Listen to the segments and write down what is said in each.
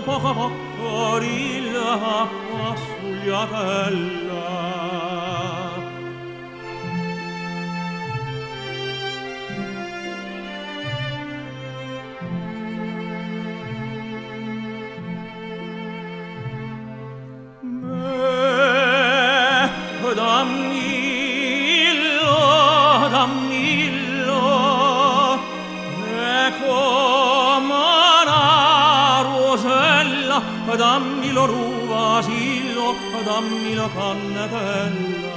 poco poccorillo appassugliatella. Me dammillo, dammillo, è come 'na rusella, dammillo 'nu vasillo, dammillo cannetella.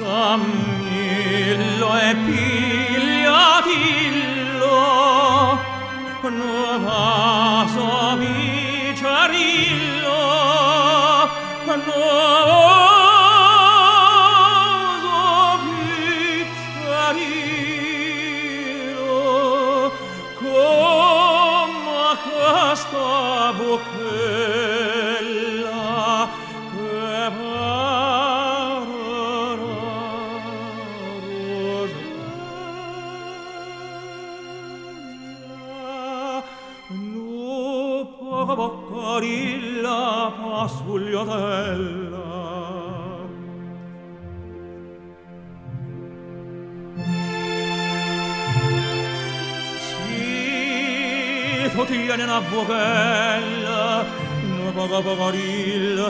Dammillo e pigliatillo, 'nu vaso piccerillo, 'nu vaso piccerillo, comm'a chesta vucchella che pare 'na rusella. 'Nu poco poccorillo appassuliatella. Si tu tiene 'na vucchella, 'nu poco poccorillo.